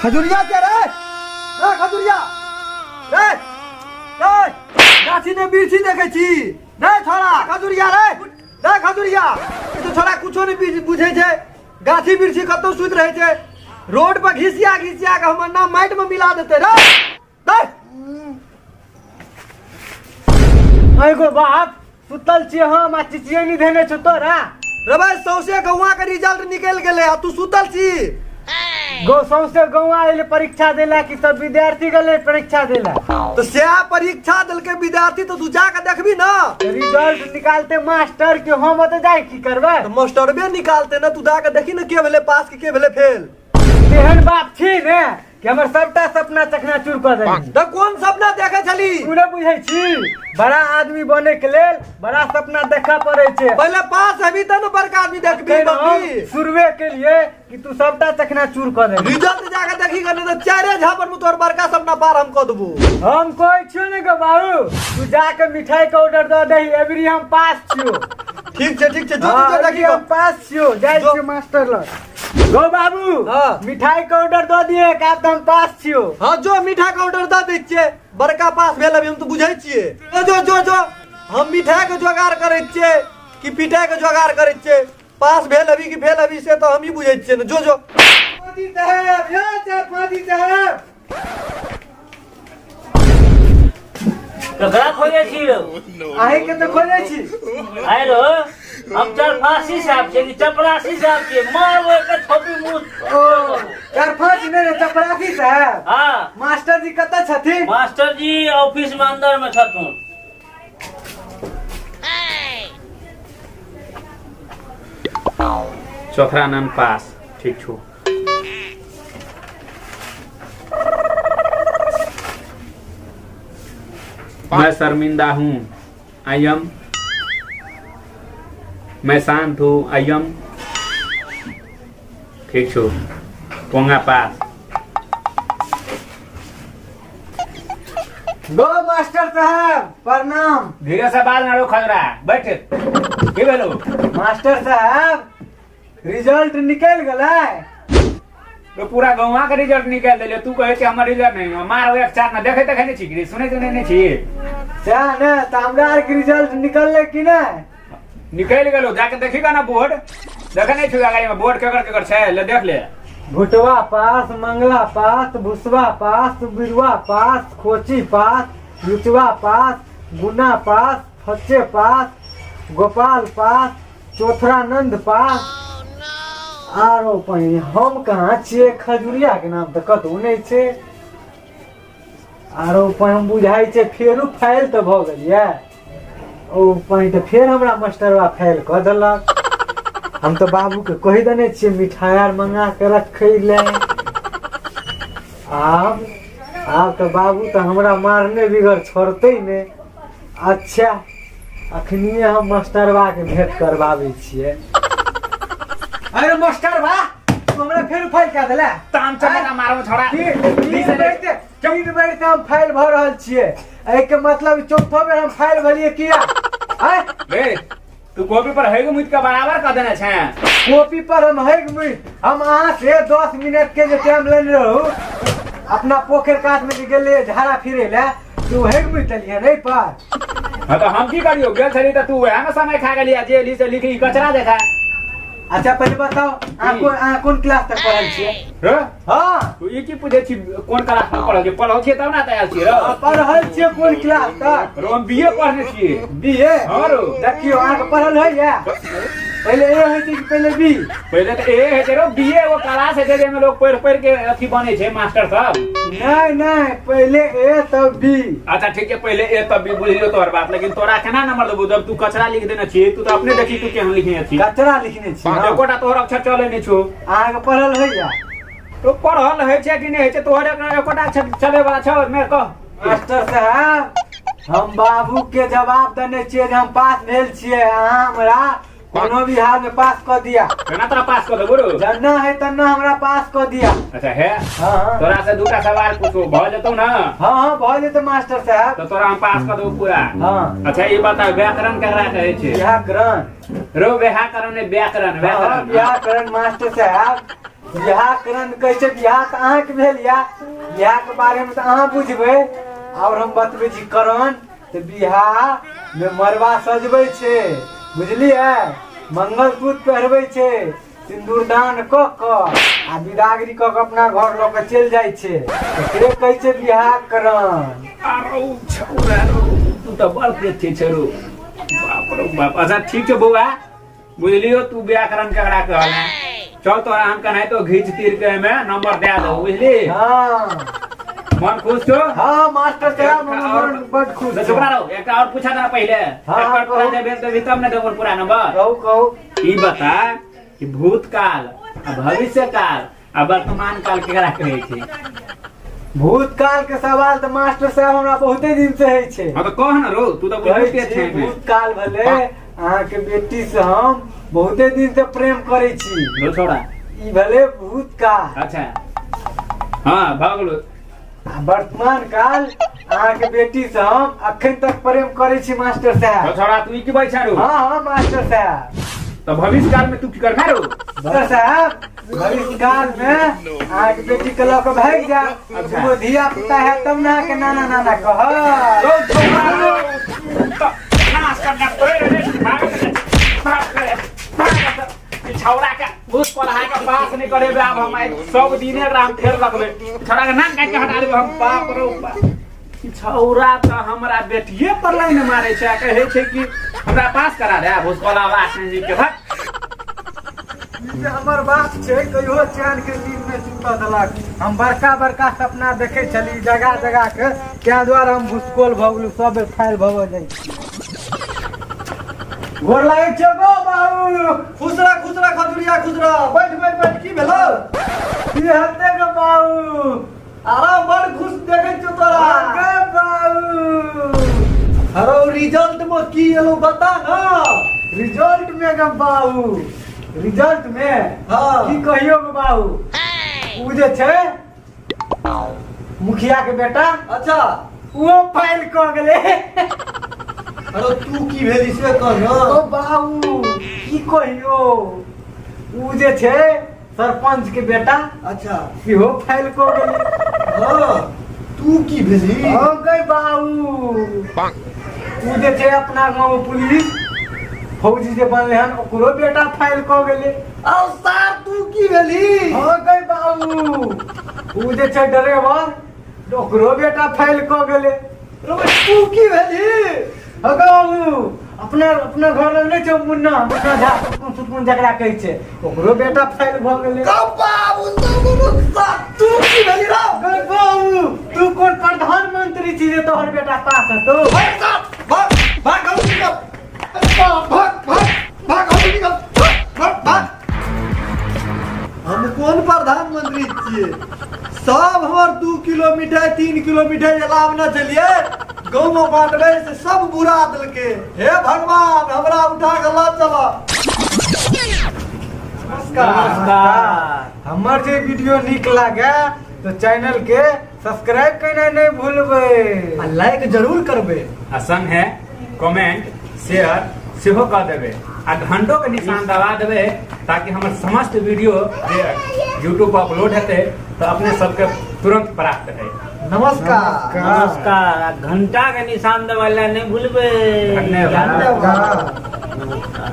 खजुरिया के रे ए खजुरिया रे ए गाछी ने बिरछी देखै छी रे छोड़ा खजुरिया रे रे खजुरिया ई तो छोड़ा कुछो नहीं बुझै छै गाछी बिरछी कतौ सुति रहै छै रोड पर घिसिया घिसिया के हमर नाम माटि में मिला देते रे रे एगो बाप सुतल छियै हम आ चिचियनी धेने छौ तोरा। रे भाई सौंसे गौआ के रिजल्ट निकलि गेलै आ तू सुतल छी। गो सौंसे गौआ एलै परीक्षा देला कि सब विद्यार्थी गेलै परीक्षा देला? तो सएह परीक्षा देलकै विद्यार्थी, तो तू जाके देखबी ना। रिजल्ट निकालते मास्टर के हम ओतऽ जाय की करबै? तो मास्टरबे निकालते ना, तू जाके देखी ना के भेलै पास के भेलै फेल। तेहन बाप छी ने कि हमर सबटा सपना चकनाचूर कऽ देलही। तऽ कोन सपना देखै छली? तू नहि बुझै छी, बड़ा आदमी बने के लेल बड़ा सपना देखऽ पड़ै छै। पहिले पास हेबी तब ने बड़का आदमी देखबी। अखन हम बबी शुरुए के लिए कि तू सबटा चकनाचूर कऽ देलही। रिजल्ट जाके देखी गने तऽ चारे झापड़ में तोहर बड़का सपना पार हम कऽ देबो। हम कहै छियौ ने गो बाबू, तू जाके मिठाई के ऑर्डर दऽ दही, एबरी हम पास छियौ। ठीक छै, ठीक छै, जो हाँ, जो एबरी देखी हम पास छियौ, जाइ जो। छियौ मास्टर लग। गो बाबू, हाँ। मिठाई के ऑर्डर दऽ दिए, का तऽ हम पास छियो। हाँ जो मिठाई के ऑर्डर दऽ दै छियै, बड़का पास भेल अभी हम तऽ बुझै छियै। जो जो जो जो हम मिठाई के जोगाड़ करै छियै कि पिटाई के जोगाड़ करै छियै, पास भेल अभी कि फेल अभी से तऽ हमही बुझै छियै ने। जो जो फाजी साहब, यो चार फाजी साहब। ककरा खोजे छी रौ? अहीं के तऽ खोजै छी। आइ रौ, हम चरफासी साहब छियै कि चपरासी साहब छियै? मारबो एक थोपी मुँह। ओ चरफासी नहि रे, चपरासी साहब। हाँ। मास्टर जी कतऽ छथिन? मास्टर जी ऑफिस में अंदर में छथुन। चौथरा नाम पास ठीक छौ। मैं शर्मिंदा हूँ I am, मैं शांत हूँ I am, ठीक छौ पोंगा पास। गो मास्टर साहब प्रणाम। धीरे से बाल ना खजरा बैठ की भेलो? मास्टर साहब रिजल्ट निकलि गेलै। तो पूरा गाँव के रिजल्ट निकाल देलियो, तू कहे छै हमर रिजल्ट नहीं। मार एक चार ना देखे तखे नहीं छी, सुने सुने नहीं छी। सएह ने, तऽ हमरा आरके रिजल्ट निकललै कि नहि? निकलि गेलो, जाके देखी ना बोर्ड देखे नहीं छी गाड़ी में बोर्ड केकर केकर छै, ले देख ले। भुटवा पास, मंगला पास, भुसवा पास, बिरुआ पास, खोची पास, लुचवा पास, गुना पास, फच्चे पास, गोपाल पास, चौथरानंद पास, आरो पहिने हम कहाँ छियै? खजुरिया के नाम तऽ कतहु नहि छै। आरो पहिने हम बुझाइ छै फेरो फाइल तऽ भऽ गेलियै। ओ पहिने तऽ फेर हमरा मास्टरवा फाइल कऽ देलक। हम तऽ बाबूके कहि देने छियै मिठाइ आर मंगा के रखै लए। आब आब तऽ बाबू तऽ हमरा मारने बिगर छोड़तै नहि। अच्छा अखनिए हम मास्टरवा के भेंट करबाबै छियै। अरे मास्टरवा, तू हमरा फेर फाइल कए देले। ताम चमका मारो छोड़ा। 3 बेर से हम फाइल भऽ रहल छियै, एहिके मतलब चौथो बेर हम फाइल भरियै किया? आँय? रे तू कॉपी पर हेगो मुइत के बराबर कर देने छे। कॉपी पर हम हेग मुइत? हम अहाँ से 10 मिनट के जे टाइम लेने रहू, अपना पोखरि कात में जे गेलियै झाड़ा फिरे ले, तू हेग मुइत देलियै नहीं पर। हाँ तो हम की करियो, गेल छली त तू वएह में समय खा गेली, जे एली से लिखी कचरा देखा। अच्छा पहले बताओ, अहाँ कोन क्लास तक पढ़ल छियै? रे? हाँ। तू ई की पूछे छी कोन क्लास में पढ़ल छी? पढ़ल छियै तब ना त आयल छियै रो। हाँ, पढ़ल छियै कोन क्लास तक? रो हम बीए पढ़ने छियै। बीए? हाँ रो। देखियौ अहाँके पढ़ल होइया? पहिले ए होइ छै कि पहिले बी? पहिले तऽ ए होइ छै रो, बीए वो क्लास होइ छै जाहिमे लोग पढ़ि पढ़ि के अथी बनै छै मास्टर सब। नहि नहि, पहिले ए तब बी। अच्छा ठीक छै, पहिले ए तब बी, बुझलियौ तोहर बात, लेकिन तोरा केना नंबर देबौ जब तू कचरा लिख देने छी? तू तऽ अपने देखी तू केहन लिखने छी। कचरा लिखने छी हम। एकोटा तोहर अक्षर चलै नहि छौ। अहाँके पढ़ल होइया? तो पढ़ल होइ छै कि नहि होइ छै, तोहर एकोटा अक्षर चलै वाला छौ मे कह। मास्टर साहब हम बाबू के जवाब देने छियै जे हम पास भेल छियै, अहाँ हमरा कोनो भी हाल में पास कऽ दिया। केना तोरा पास कऽ देबो रो? जन्ना है तन्ना हमरा पास कऽ दिया। अच्छा है। हाँ, हाँ। तोरा से दूटा सवाल पूछो, भऽ जेतौ ना? हाँ हाँ भऽ जेतै मास्टर साहब। तो तोरा हम पास कऽ देबो पूरा। हाँ। अच्छा ई बता, व्याकरण केकरा कहै छै? व्याकरण। रो व्याकरण नहि, व्याकरण। हाँ, व्याकरण। व्याकरण मास्टर साहब बियाह करण कहै छै, बियाह तऽ अहाँके भेल या, बियाहके बारेमे तऽ अहाँ बुझबै। आओर हम बतबै छी करण, तऽ बियाहमे मड़बा सजबै छै, बुझलियै? मंगलसूत्र पहिरबै छै, सिन्दूरदान कऽ कऽ आ विदागरी कऽ कऽ अपना घर लऽ कऽ चलि जाइ छै, एकरे कहै छै बियाह करण। आरो छौरा रौ, तू तऽ बड़ तेज छै छौ, बाप रौ बाप। अच्छा ठीक छौ बौआ, बुझलियो तू व्याकरण केकरा कहल। चल तोरा हम केनाहितो घीच तीर के एहिमे नंबर दे दो, बुझली? हाँ। मन खुश छौ? हाँ मास्टर साहब, और मन बड खुश तो चुप रहो, एकटा और पूछा था पहले। हाँ, एक पूरा कहू। देबे तो तब ने देबो पूरा नंबर। कहू कहू। ई बता कि भूतकाल आ भविष्य काल आ वर्तमान काल केकरा कहै छै? भूतकाल के सवाल तऽ मास्टर साहब हमरा बहुते दिन से होइ छै। हाँ तो कह न रो, तू तो कहै बुझते छी, छै एहिमे। भूतकाल भले अहाँके बेटी से हम बहुते दिन से प्रेम करै छी। रो छोड़ा। ई भले भूतकाल। अच्छा हाँ, भऽ गेलो। आ वर्तमान काल अहाँके बेटी से हम अखन तक प्रेम करै छी मास्टर रो साहब। छोड़ा, तू ई की बैठा रो? हाँ हाँ मास्टर साहब। तो भविष्य काल में तू की करना रो? मास्टर साहब, भविष्य काल में अहाँके बेटी के लऽ कऽ भागि जायब। अच्छा। दूगो धिया पुता है तब ने अहाँके नाना नाना कह। रो छोड़ा रो, तो नाश करना तोरे रे, भाग रे, भाग रे, भाग रे। ई छौड़ा के भूत पढ़ा के पास नहीं करेबे आब हम, आइ सब दिने एकरा हम फेर रखबे। छौड़ा के नाम काटि के हटा देबे हम। बाप रो बाप, ई छौड़ा तऽ हमरा बेटिए पर लाइन मारे छै आ कहै छै कि हमरा पास करा दे भूसकोला वास के। भक। ई जे हमर बाप छै, कहियो चैन के नींद नहि सुतऽ देलक। हम बड़का बड़का सपना देखै छली जगह जगह के, ताहि दुआरे हम भुसकोल भऽ गेलहुँ, सब बेर फाइल भऽ जाइ छी। गोर लागै छियौ गो बाबू। खुश रह, खुश रह खजुरिया, खुश रह। बैठ बैठ बैठ, की भेलौ? की हेतै गो बाबू? आराम, बड़ खुश देखै छियौ तोरा। गे बाबू। हरो, रिजल्ट में की एलो बता न। रिजल्ट में गे बाबू, रिजल्ट में हाँ। की कहियो गो बाबू, उ जे छै मुखिया के बेटा, अच्छा, वो फाइल कऽ गेलै। अरे तू की भेली से कह न। ओ बाबू, की कहियो, उ जे छै सरपंच के बेटा, अच्छा, सेहो फाइल कऽ गेलै। हाँ, तू की भेली? हाँ गई बाबू, उ जे छै अपना गाँव में पुलिस फौजी जे बनले हन, ओकरो बेटा फाइल कऽ गेलै। आओ सार, तू की भेली? हाँ गई बाबू, उ जे छै ड्राइवर, ओकरो बेटा फाइल कऽ गेलै। रे तू की भेली? हाँ बाबू, अपना अपना घर लग नहि छै मुन्ना, मुन्ना झा, सुटकुन सुटकुन जकरा कहै छै, ओकरो बेटा फाइल भऽ गेलै। गौ बाबू, तू की भेली रो? गई बाबू, तू कोन प्रधानमंत्री छी जे तोहर बेटा पास हेतौ? भाग सार, भाग भाग, घर से निकल, भाग भाग भाग, घर से निकल, भाग भाग भाग। हम कोन प्रधानमंत्री छियै? सब हमर 2 किलो मिठाई, 3 किलो मिठाई जे लाभने छलियै गाँव में बांटबै, से सब बुरा देलकै। हे भगवान, हमरा उठा के लऽ चलऽ। नमस्कार। हमर जे वीडियो नीक लागे तो चैनल के सब्सक्राइब करना नहीं भूलबै। आ लाइक जरूर करबै। आ संगे कमेंट शेयर सेहो कऽ देबै आ घंटो के निशान दबा देबै, ताकि हमर समस्त वीडियो जे यूट्यूब पर अपलोड हेतै तऽ अपने सबके तुरंत प्राप्त है। नमस्कार। नमस्कार। आ घंटा के निशान दबाइ लए नहि भूलबै। धन्यवाद। धन्यवाद। नमस्कार।